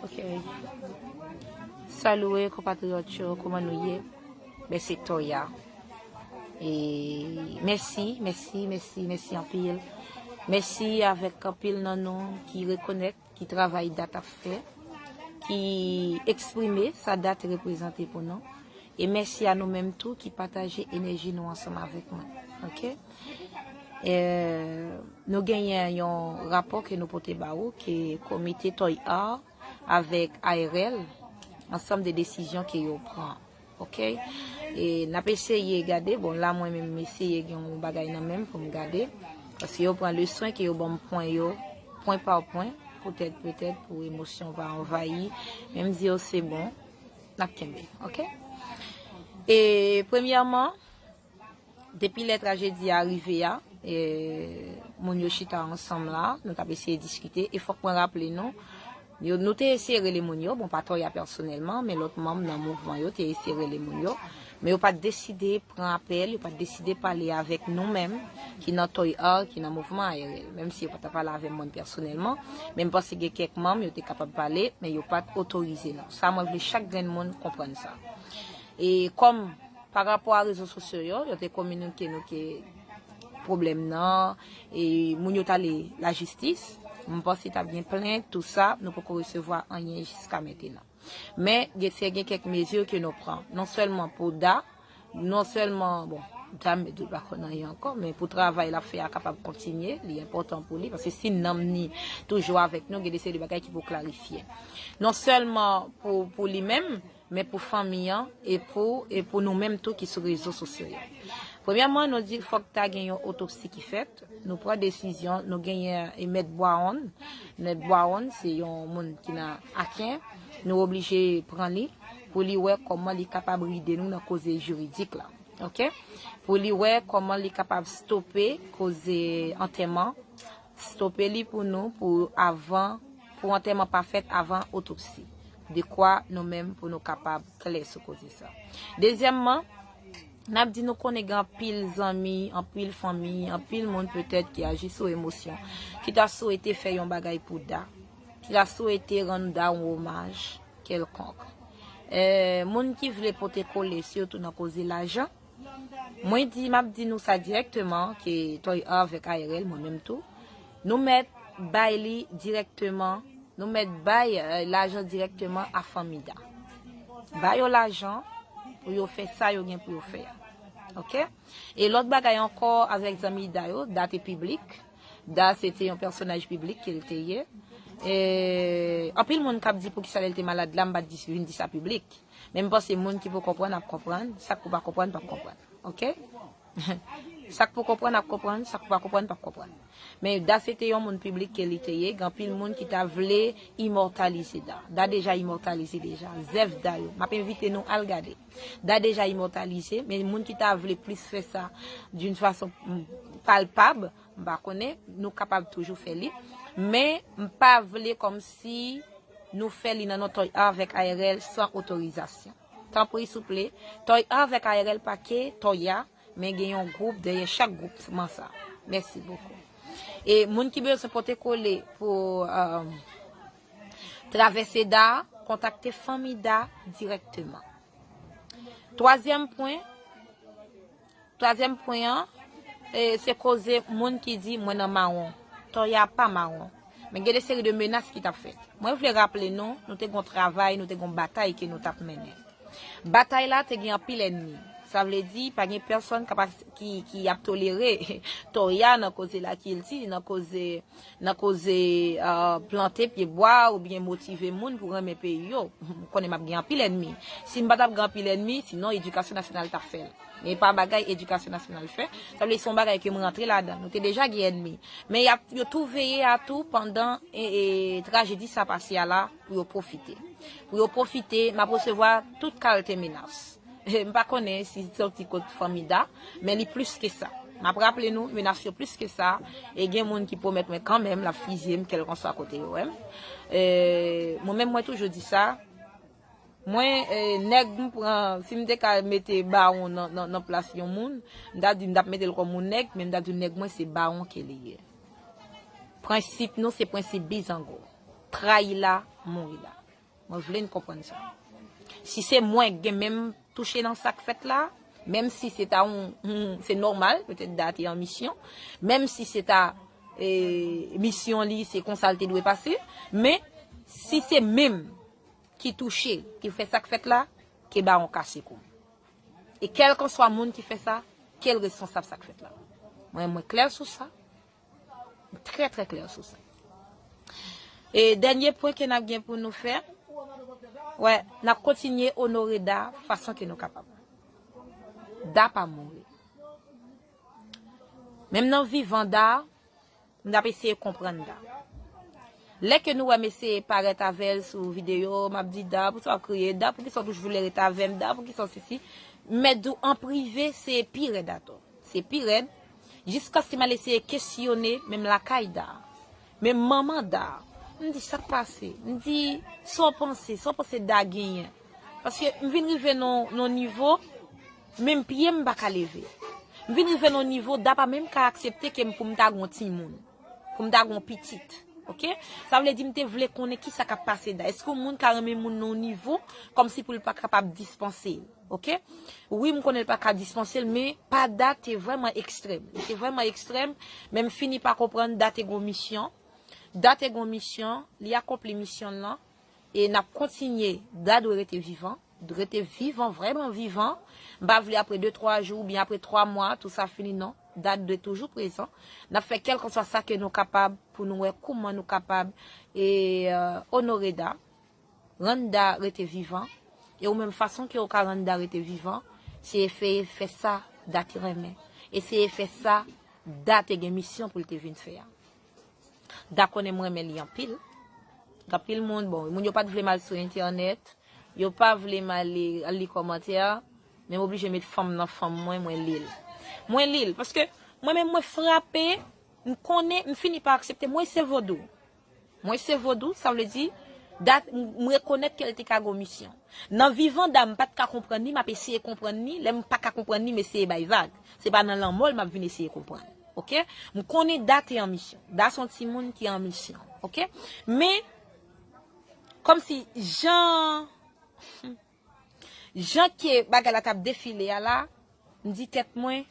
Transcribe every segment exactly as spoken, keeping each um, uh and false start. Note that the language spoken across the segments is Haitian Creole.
Ok. Salut, konpatriyòt yo, kòman nou ye? Ben, se Toya. E mèsi, mèsi, mèsi, mèsi anpil. Mèsi avèk anpil nan nou ki rekonèt, ki travay Dat ap fè, ki eksprime sa Dat reprezante pou nou. E mèsi a nou menm tou ki pataje enèji nou ansanm avèk mwen. Ok? E, nou genyen yon rapò ke nou pote ba ou, ke komite Toy Art avèk A R L, ansanm de desizyon ke yo pran. Ok? E n ap eseye gade, bon, la mwen menm m eseye gen yon bagay nan men m pou m gade. Paske yo pran le swen ke yo ban m pwen yo, pwen pa pwen, poutèt, petèt, pou emosyon pa anvayi. Men m di yo se bon, n ap kenbe, ok? E premyèman, depi lè trajedi a rive a, e, moun yo chita ansanm la, nou t ap eseye diskite, e fòk mwen raple nou, yo, nou te eseye rele moun yo, bon, pa Toya pèsonèlman, men lòt manm nan mouvman yo te eseye rele moun yo, men yo pa t deside pran apèl, yo pa t deside pale avèk nou menm, ki nan Toy Art, ki nan mouvman A R L. Menm si yo pa t ap pale avè mwen pèsonèlman, men m panse gen kèk manm yo te kapab pale, men yo pa t otorize nou. Sa mwen vle chak grenn moun konprann sa. E kòm pa rapò a rezo sosyo yo, yo te kominike nou ke pwoblèm nan, e moun yo t ale lajistis, m panse t ap gen plent, tou sa, nou poko resevwa anyen jiska mentenan. Men, gen, se gen kèk mezi ke nou pran, non sèlman pou Da, non sèlman, bon, Da m di l pa konn anyen ankò, men pou travay l ap fè a kapab kontinye, li enpòtan pou li, paske si nanm ni toujou avèk nou, gen de seri de bagay ki pou klarifye. Non sèlman pou, pou li menm, men pou fanmi an, e pou, e pou nou menm tou ki sou rezo sosyo yo. Premyèman, nou di fòk ta gen yon otopsi ki fèt. Nou pran desizyon, nou genyen e Mèt Bwawon. Mèt Bwawon, se yon moun ki nan Aken. Nou oblije pran li pou li wè kòman li kapab ride nou nan koze jiridik la. Ok? Pou li wè kòman li kapab stope koze antèman, stope li pou nou, pou avan, pou antèman pa fèt avan otopsi. Dekwa nou menm pou nou kapab klè sou koze sa. Dezyèmman, n ap di nou konnen gen anpil zanmi, anpil fanmi, anpil moun petèt ki aji sou emosyon, ki ta swete fè yon bagay pou Da, ki ta swete rann Da yon omaj kèlkonk. E, moun ki vle pote kole, sitou nan koze lajan, mwen di, m ap di nou sa dirèkteman, ke Toy Art avèk A R L, mwen menm tou, nou mèt bay li dirèkteman, nou mèt bay, e, lajan dirèkteman a fanmi Da. Ba yo lajan pou yo fè sa yo gen pou yo fè a. Ok? E lòt bagay ankò avèk zanmi Da yo, Da te piblik. Da se te yon pèsonaj piblik ke l te ye. E, anpil moun k ap di poukisa lè l te malad la, m pa t di, vin di sa piblik. Men m panse moun ki pou konprann ap konprann, sa k pou pa konprann p ap konprann. Ok? Sa k pou konprann ap konprann, sa k pou pa konprann p ap konprann. Men Da se te yon moun piblik ke li te ye, gen anpil moun ki ta vle imòtalize Da. Da deja imòtalize deja. Zèv Da yo. M ap envite nou al gade. Da deja imòtalize, men moun ki ta vle plis fè sa d'une façon, mm, palpab, m pa konnen, nou kapab toujou fè li. Men m pa vle kòmsi nou fè li nan non Toy Art avèk A R L san otorizasyon. Tanpri, souple, Toy Art avèk A R L pa ke Toya, men gen yon gwoup dèyè chak gwoup man sa. Mèsi bokou. E moun ki bezwen pote kole pou, e, travèse Da, kontakte fanmi Da dirèkteman. Twazyèm pwen, twazyèm pwen an, e, se koze moun ki di mwen nan mawon. Toya pa mawon. Men gen de seri de menas ki t ap fèt. Mwen vle raple nou, nou te gon travay, nou te gon batay ke nou t ap mennen. Batay la te gen anpil ènmi. Sa vle di, pa gen pèsonn k ap as-, ki, ki ap tolere Toya nan koze lakilti, nan koze, nan koze, e, plante pye bwa oubyen motive moun pou renmen peyi yo. M konnen m ap gen anpil ènmi. Si m pa t ap gen anpil ènmi, sinon edikasyon nasyonal t ap fè l. Men pa bagay edikasyon nasyonal fè. Sa vle di se yon bagay ke m rantre ladan. Nou te deja gen ènmi. Men y ap, yo tou veye a tou pandan, e, e, trajedi sa pase a la pou yo pwofite. Pou yo pwofite, m ap resevwa tout kalte menas. M pa konnen si soti kot fanmi Da, men li plis ke sa. M ap raple nou, menas yo plis ke sa, e gen moun ki pwomèt mwen kanmenm l ap fizye m kèlkanswa kote yo wè m. E, mwen menm, mwen toujou di sa, mwen, e, nèg m pran, si m te ka mete bawon nan, nan, nan plas yon moun, m ta di m t ap mete l kòm yon nèg, men m ta di nèg mwen se bawon ke li ye. Prensip nou se prensip bizango. Trayi la, mouri la. Mwen vle n konprann sa. Si se mwen k gen menm touche nan sa k fèt la, menm si se ta yon, yon, se nòmal, petèt Da te an misyon, menm si se ta e, misyon li, se konsa l te dwe pase, men si se menm ki touche, ki fè sa k fèt la, ke bawon kase kou. E kèlkanswa moun ki fè sa, ke l responsab sa k fèt la. Mwen, mwen klè sou sa. Trè, trè klè sou sa. E dènye pwen ke n ap gen pou nou fè, wè, n ap kontinye onore Da fason ke nou kapab. Da pa mouri. Menm nan vivan Da, m t ap eseye konprann Da. Lè ke nou wè m eseye parèt avè l sou videyo, m ap di, Da, poukisa w ap kriye? Da, poukisa w toujou vle ret avè m? Da, poukisa w sesi? M mèt di w an prive, se pi rèd atò. Se pi rèd. Jiskaske m al eseye kesyone, menm lakay Da, menm manman Da. M di, sa k pase? M di, sa w panse? Sa w panse Da genyen? Paske m vin rive nan, nan nivo, menm pye m pa ka leve. M vin rive nan nivo, Da pa menm ka aksepte ke m pou m ta gon timoun, pou m ta gon pitit. Oke? Sa vle di m te vle konnen kisa k ap pase Da. Èske yon moun ka renmen moun nan yon nivo, kòmsi pou l pa kapab dispanse l? Oke? Wi, m konnen l pa ka dispanse l, men pa Da te vrèman ekstrèm. Li te vrèman ekstrèm, men m fini pa konprann Da te gon misyon. Da te gon misyon, li akonpli misyon l lan. E n ap kontinye, Da dwe rete vivan, rete vivan, vrèman vivan. M pa vle apre de, twa jou oubyen apre twa mwa, tou sa fini, non. Da dwe toujou prezan. N ap fè kèlkanswa sa ke nou kapab pou nou wè kouman nou kapab e, e, onore Da, rann Da rete vivan. E ou menm fason ke ou ka rann Da rete vivan, se eseye fè sa Da te renmen. Eseye fè sa Da te gen misyon pou l te vin fè a. Da konnen m renmen li anpil. Gen anpil moun, bon, moun yo pa t vle m al sou entènèt, yo pa vle m ale al li kòmantè, men m oblije met fanm nan fanm mwen, mwen li l. Mwen li l, paske mwen menm mwen frape, m konnen, m fini pa aksepte, mwen se vodou. Mwen se vodou, sa vle di, Da, m rekonèt ke l te ka gon misyon. Nan vivan Da, m pa t ka konprann li, m ap eseye konprann li, lè m pa ka konprann li, m eseye bay vag. Se pa nan lanmò l m ap vin eseye konprann. Oke? M konnen Da te an misyon. Da se yon timoun ki an misyon. Oke? Men, kòmsi jan, jan ke bagay la t ap defile a la, m di tèt mwen,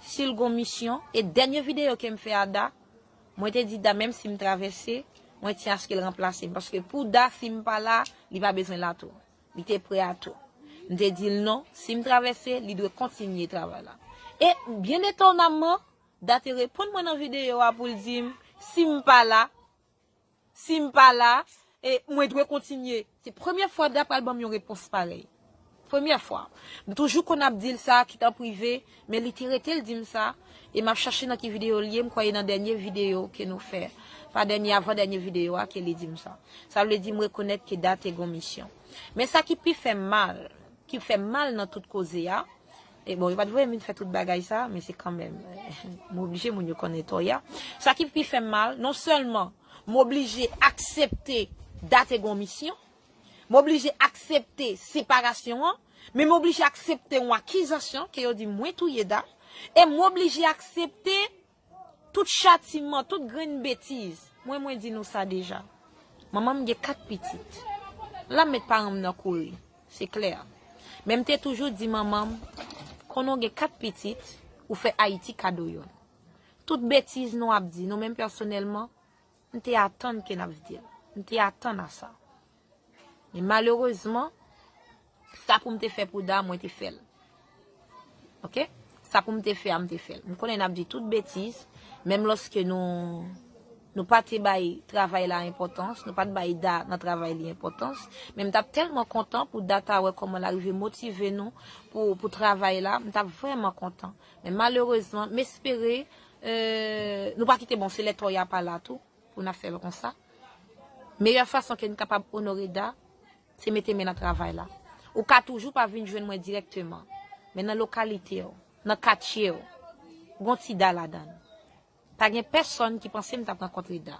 si l gon misyon, e dènye videyo ke m fè a Da, mwen te di Da, menm si m travèse, mwen tyen aske l ranplase m. Paske pou Da, si m pa la, li pa bezwen la tou. Li te prè a tou. M te di l non, si m travèse, li dwe kontinye travay la. E, byen etonamman, Da te reponn mwen nan videyo a pou l di m, si m pa la, si m pa la, e mwen dwe kontinye. Se premyè fwa Da pral ban m yon repons parèy. Premyè fwa. M toujou konn ap di l sa, kit an prive, men li te rete l di m sa, e m ap chache nan ki videyo l ye, m kwè e nan dènye videyo ke nou fè. Pa dènye, avan dènye videyo a ke li di m sa. Sa vle di m rekonèt ke Da te gon misyon. Men sa ki pi fè m mal, ki fè m mal nan tout koze a, e bon, yo pa t voye m vin fè tout bagay sa, men se kanmenm, m oblije moun yo konnen tò y a. Sa ki pi fè m mal, non sèlman m oblije aksepte Da te gon misyon, m oblije aksepte separasyon an, men m oblije aksepte yon akizasyon ke yo di mwen touye Da, e m oblije aksepte tout chatiman, tout grenn betiz. Mwen, mwen di nou sa deja. Manman m gen kat pitit. L ap met paran m nan kouri. Se klè. Men m te toujou di manman m, konnen w gen kat pitit, ou fè Ayiti kado yonn. Tout betiz nou ap di, nou menm pèsonèlman, m te atann ke n ap di l. M te atann a sa. Men malerezman, sa pou m te fè pou Da, mwen te fè l. Oke? Sa pou m te fè a, m te fè l. M konnen n ap di tout betiz, menm lòske nou, nou pa te bay travay la enpòtans, nou pa t bay Da nan travay li enpòtans, men m t ap tèlman kontan pou Da ta wè kòman l arive motive nou pou, pou travay la, m t ap vrèman kontan. Men malerezman, m espere, e, nou pa kite, bon, se lè tò y a pa la tou, pou n ap fè l konsa. Meyè fason ke n kapab onore Da, se mete men nan travay la. Ou ka toujou pa vin jwenn mwen dirèkteman, men nan lokalite w, nan katye w, gon ti Da ladan l. Pa gen pèsonn ki panse m t ap rankontre Da.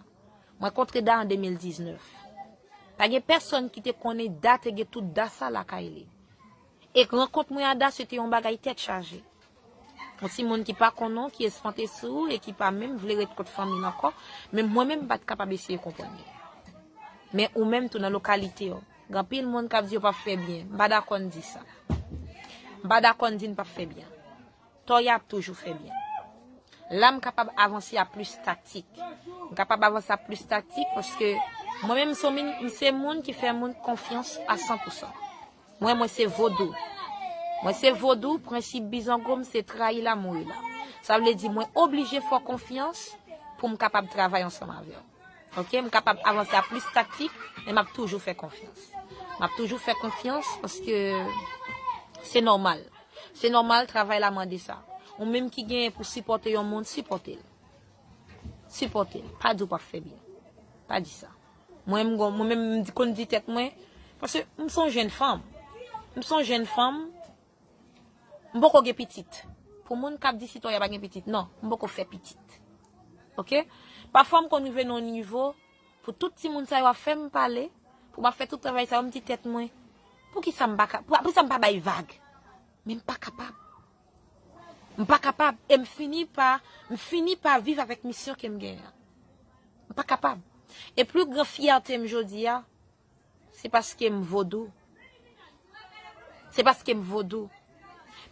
Mwen kontre Da an de mil diznèf. Pa gen pèsonn ki te konnen Da te gen tout Da sa lakay li. E rankont mwen a Da, se te yon bagay tèt chaje. Yon timoun ki pa konnen w, ki espante sou ou e ki pa menm vle ret kot fanmi l ankò, men mwen menm m pa t kapab eseye konprann li. Men ou menm tou nan lokalite w, gen anpil moun k ap di yo p ap fè byen. M pa dakò n di sa. M pa dakò n di n p ap fè byen. Toya ap toujou fè byen. La, m kapab avanse a plis taktik. M kapab avanse a plis taktik paske mwen menm, m se moun, m se moun ki fè moun konfyans a san pou san. Mwen, mwen se vodou. Mwen se vodou, prensip bizango m se trayi la, mouri la. Sa vle di mwen oblije fè w konfyans pou m kapab travay ansanm avè w. Ok, m kapab avanse a plis taktik, men m ap toujou fè konfyans. M ap toujou fè konfyans paske se nòmal. Se nòmal, travay la mande sa. Ou menm ki genyen pou sipòte yon moun, sipòte l. Sipòte l. Pa di w p ap fè byen. Pa di sa. Mwen, m gon- mwen menm, m di- konn di tèt mwen, paske m se yon jèn fanm. M se yon jèn fanm, m poko gen pitit. Pou moun k ap di si Toya pa gen pitit, non, m poko fè pitit. Ok? Pafwa m konn rive nan yon nivo, pou tout timoun sa yo ap fè m pale, pou m ap fè tout travay sa yo, m di tèt mwen, poukisa m pa ka, pou- poukisa m pa bay vag? Men m pa kapab. M pa kapab. E m fini pa, m fini pa viv avèk misyon ke m genyen an. M pa kapab. E pli gran fyète m jodi a, se paske m vodou. Se paske m vodou.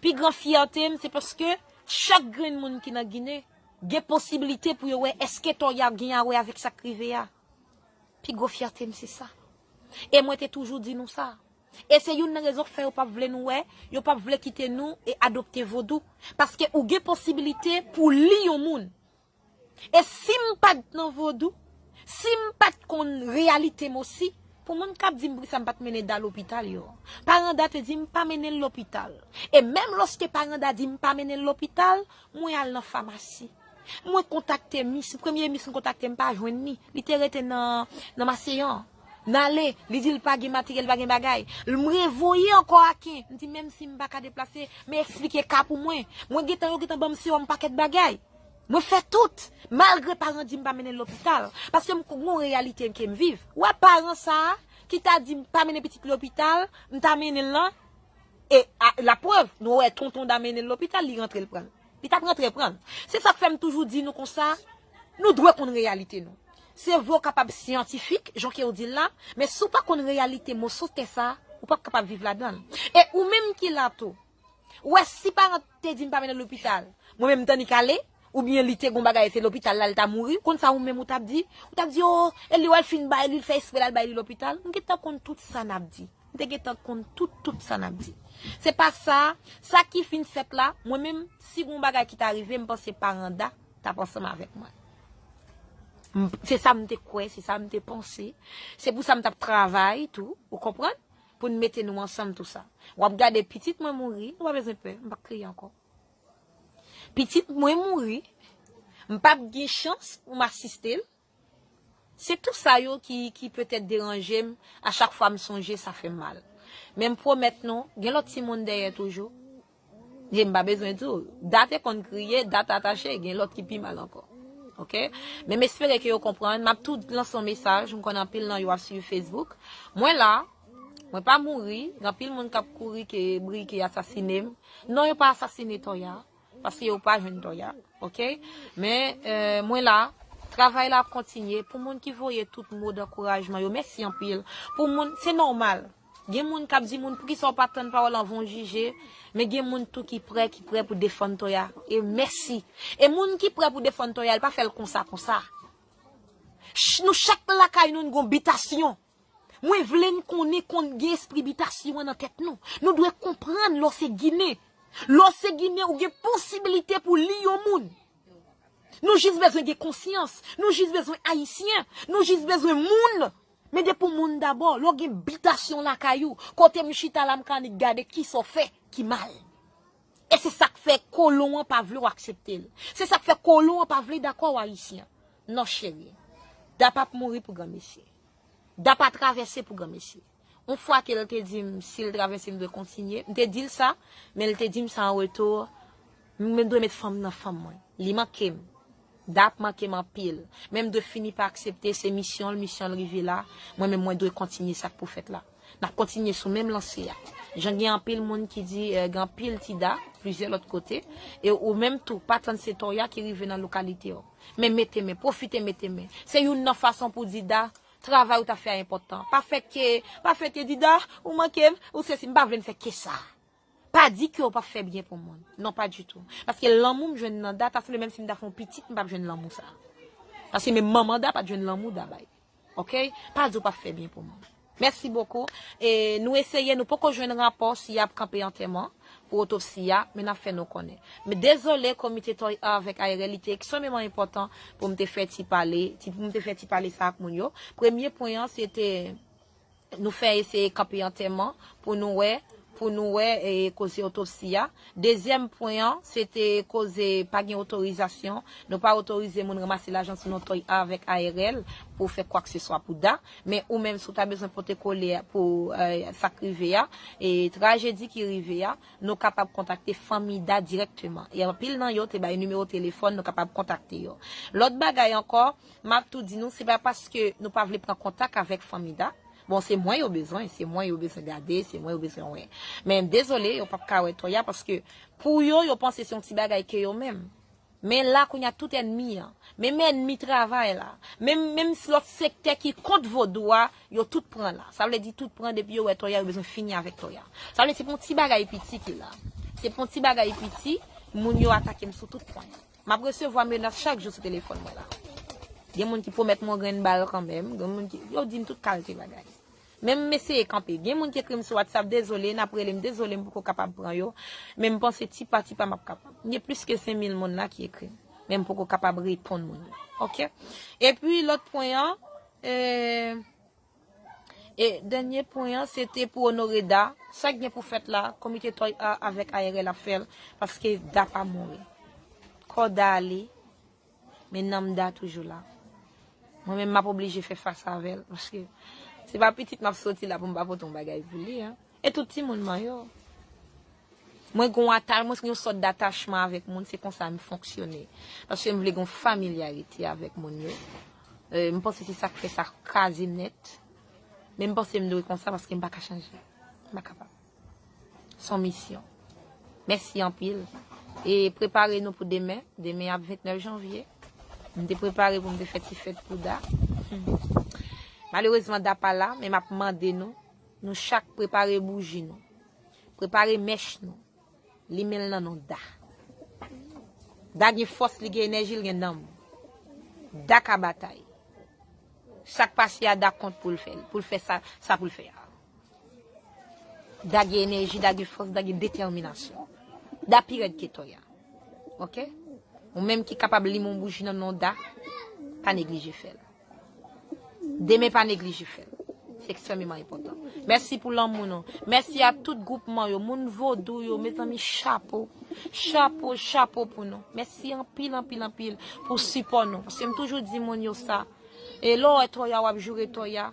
Pi gran fyète m, se paske chak grenn moun ki nan Ginen gen posiblite pou yo wè èske Toya gen a wè avèk sa k rive a. Pi gwo fyète m se sa. E mwen te toujou di nou sa. E se youn nan rezon k fè yo p ap vle nou wè, yo p ap vle kite nou e adopte vodou. Paske ou gen posiblite pou li yon moun. E si m pa t nan vodou, si m pa t konn reyalite m osi, pou moun k ap di m poukisa m pa t mennen Da lopital yo. Paran Da te di m pa mennen l lopital. E menm lòske paran Da di m pa mennen l lopital, mwen al nan famasi. Mwen kontakte mis, premye mis m kontakte m pa jwenn li. Li te rete nan, nan Maseyan. N ale, li di l pa gen materyèl, pa gen bagay. M revoye ankò Aken. M di menm si m pa ka deplase, men eksplike ka pou mwen. Mwen gentan, yo gentan ban m sewòm pakèt bagay. Mwen fè tout, malgre paran di m pa mennen l lopital. Paske m gon reyalite ke m viv. Ou wè paran sa a, ki ta di m pa mennen pitit lopital, m ta mennen l lan. E a, laprèv, nou wè tonton Da mennen l lopital, li rantre l pran l. Li t ap rantre pran l. Se sa k fè m toujou di nou konsa, nou dwe konn reyalite nou. Se vre w kapab syantifik, jan ke w di l la, men si w pa konn reyalite moso tè sa, ou p ap kapab viv ladan l. E ou menm ki la tou, ou wè si paran te di m pa mennen l lopital, mwen menm m t annik ale, oubyen li te gon bagay, se lopital la l ta mouri, konn sa ou menm ou t ap di? Ou t ap di, o, e li wè l fin bay li, l fè espre l al bay li lopital. M gentan konn tout sa n ap di. M te gentan konn tout, tout sa n ap di. Se pa sa, sa ki fin fèt la, mwen menm, si gon bagay ki ta rive, m panse paran Da t ap ansanm avèk mwen. M- Se sa m te kwè, se sa m te panse. Se pou sa m t ap travay tou, ou konprann? Pou n mete nou ansanm tou sa. W ap gade pitit mwen mouri, nou pa bezwen pè, m p ap kriye ankò. Pitit mwen mouri, m p ap gen chans pou m asiste l. Se tou sa yo ki, ki petèt deranje m, a chak fwa m sonje, sa fè m mal. Men m pwomèt nou, gen lòt timoun dèyè toujou. E m pa bezwen di w, Da te konn kriye, Da t atache, gen lòt ki pi mal ankò. Ok? Men m espere ke yo konprann. M ap tou lanse yon mesaj, m konnen anpil nan yo ap swiv Facebook. Mwen la, mwen pa mouri, gen anpil moun k ap kouri ke Briki asasine m. Non, yo pa asasine Toya, paske yo pa jwenn Toya, ok? Men, euh, mwen la, travay la ap kontinye. Pou moun ki voye tout mo dankourajman yo, mèsi anpil. Pou moun, se nòmal. Gen moun k ap di moun, poukisa w pa tann pawòl anvan w jije? Men gen moun tou ki prè, ki prè pou defann Toya. E mèsi. E moun ki prè pou defann Toya, l pa fè l konsa, konsa. Ch- nou chak lakay nou, n gon bitasyon. Mwen vle n konnen konn gen espri bitasyon an nan tèt nou. Nou dwe konprann lè w se Ginen. Lè w se Ginen, ou gen posibilite pou li yon moun. Nou jis bezwen gen konsyans. Nou jis bezwen ayisyen. Nou jis bezwen moun. Men depi w moun dabò, lè w gen bitasyon lakay ou, kote m chita la, m ka annik gade kisa w fè ki mal. E se sa k fè kolon an pa vle w aksepte l. Se sa k fè kolon an pa vle dakò w ayisyen. Non, cheri. Da p ap mouri pou granmesi. Da pa travèse pou granmesi. Yon fwa ke l te di m, si l travèse, m dwe kontinye. M te di l sa, men l te di m sa an retou, m dwe met fanm nan fanm mwen. Li manke m. Da ap manke m anpil. Men m dwe fini pa aksepte, se misyon l, misyon l rive la. Mwen menm, mwen dwe kontinye sa k pou fèt la. N ap kontinye sou menm lanse a. Jan gen anpil moun ki di, eh, gen anpil ti Da, plizyè lòt kote. E ou menm tou, pa tann se Toya ki rive nan lokalite w. Men mete men, pwofite mete men. Se youn nan fason pou di Da, Travay ou t ap fè a enpòtan. Pa fè ke, pa fè ke di, Da, ou manke m, ou sesi, m pa vle n fè ke sa. Pa di ke w p ap fè byen pou moun. Non, pa ditou. Paske lanmou m jwenn nan Da, ta sanble menm si m ta fè yon pitit, m p ap jwenn lanmou sa. Paske menm manman Da pa t jwenn lanmou Da bay. Oke? Pa di w p ap fè byen pou moun. Mèsi bokou. E nou eseye, nou poko jwenn rapò si y ap kanpe antèman pou otopsi a, men n ap fè nou konnen. Men dezole, komite Toya avèk A R L, li te ekstrememan enpòtan pou m te fè ti pale, ti, pou m te fè ti pale sa ak moun yo. Premye pwen an, se te nou fè eseye kanpe antèman pou nou wè, pou nou wè, e, koze otopsi a. Dezyèm pwen an, se te koze pa gen otorizasyon. Nou pa otorize moun ranmase lajan sou non Toya avèk A R L pou fè kwakseswa pou Da. Men ou menm, si w ta bezwen pote kole pou, e, sa k rive a, e trajedi ki rive a, nou kapab kontakte fanmi Da dirèkteman. E anpil nan yo te bay nimewo telefòn, nou kapab kontakte yo. Lòt bagay ankò, m ap tou di nou, se pa paske nou pa vle pran kontak avèk fanmi Da. Bon, se mwen yo bezwen, se mwen yo bezwen gade, se mwen yo bezwen wè. Men dezole, yo p ap ka wè Toya paske pou yo, yo panse se yon ti bagay ke yo menm. Men la, kounye a, tout ènmi an, menm ènmi travay la, menm, menm lòt sektè ki kont vodou a, yo tout pran la. Sa vle di tout pran, depi yo wè Toya, yo bezwen fini avèk Toya. Sa vle di se pa yon ti bagay piti ki la. Se pa yon ti bagay piti, moun yo atake m sou tout pwen. M ap resevwa menas chak jou sou telefòn mwen la. Gen moun ki pwomèt mwen yon grenn bal kanmenm, gen moun ki, yo di m tout kalite bagay. Men m eseye kanpe. Gen moun ki ekri m sou WhatsApp, dezole, n ap rele m, dezole, m poko kapab pran yo. Men m panse ti pa ti pa m ap kapab. Gen plis ke senk mil moun la ki ekri m. Men m poko kapab reponn moun yo. Oke? Epi lòt pwen an, e, e dènye pwen an, se te pou onore Da. Sa k gen pou fèt la, komite Toya avèk A R L ap fè l, paske Da pa mouri. Kò Da ale, men nanm Da toujou la. Mwen menm, m ap oblije fè fas avè l, paske se pa pitit m ap soti la pou m pa pote yon bagay pou li, en. E tout timoun mwen yo. Mwen gon ata-, mwen gen yon sòt datachman avèk moun, se konsa m fonksyone. Paske m vle gon familyarite avèk moun yo. E, m panse se sa k fè sa kraze nèt. Men m panse m dwe konsa paske m pa ka chanje. M pa kapab. Se yon misyon. Mèsi anpil. E prepare nou pou demen. Demen ap ventnèf janvye. M te prepare pou m te fè ti fèt pou Da. Malerezman, Da pa la, men m ap mande nou, nou chak prepare bouji nou. Prepare mèch nou. Limen l nan non Da. Da gen fòs, li gen enèji, li gen nanm. Da ka batay. Sa k pase a, Da kont pou l fè l, pou l fè sa, sa pou l fè a. Da gen enèji, Da gen fòs, Da gen detèminasyon. Da pi rèd ke Toya. Oke? Ou menm ki kapab limen yon bouji nan non Da, pa neglije fè l. Demen pa neglije fè l. Se ekstrèmeman enpòtan. Mèsi pou lanmou nou. Mèsi a tout gwoupman yo, moun vodou yo, mezanmi, chapo. Chapo, chapo pou nou. Mèsi anpil, anpil, anpil pou sipò nou. Paske m toujou di moun yo sa. E lè w wè Toya, w ap joure Toya.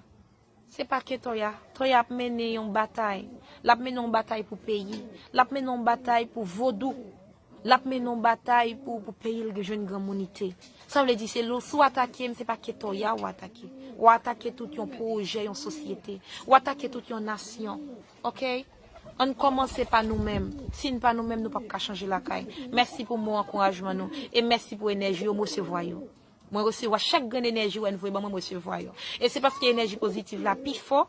Se pa ke Toya. Toya ap mennen yon batay. L ap mennen yon batay pou peyi. L ap mennen yon batay pou vodou. L ap mennen yon batay pou, pou peyi l jwenn granmounite. Sa vle di, se lou, si w atake m, se pa ke Toya w atake. W atake tout yon pwojè, yon sosyete. W atake tout yon nasyon. Oke? Ann kòmanse pa nou menm. Si n pa nou menm, nou p ap ka chanje lakay. Mèsi pou mo ankourajman nou. E mèsi pou enèji yo, m resevwa yo. Mwen resevwa chak grenn enèji w wè n voye ban mwen, m resevwa yo. E se paske enèji pozitiv la pi fò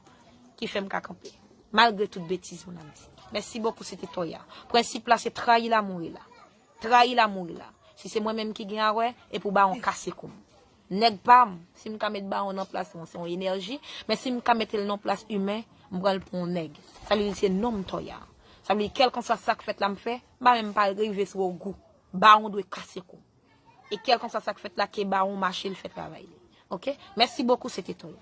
ki fè m ka kanpe. Malgre tout betiz moun ap di. Mèsi bokou, se te Toya. Prensip la, se trayi l a mouri la. Trayi l a mouri la. Si se mwen menm ki gen a wè, e pou bawon kase kou m. Nèg pa m, si m ka met bawon nan plas mwen, se yon enèji, men si m ka mete l nan plas imen, m pran l pou yon nèg. Sa vle di se non m Toya. Sa vle di kèlkanswa sa k fèt la m fè, m pa menm pa rive sou ogou. Bawon dwe kase kou m. E kèlkanswa sa k fèt la, ke bawon mache, l fè travay li. Oke? Mèsi bokou, se te Toya.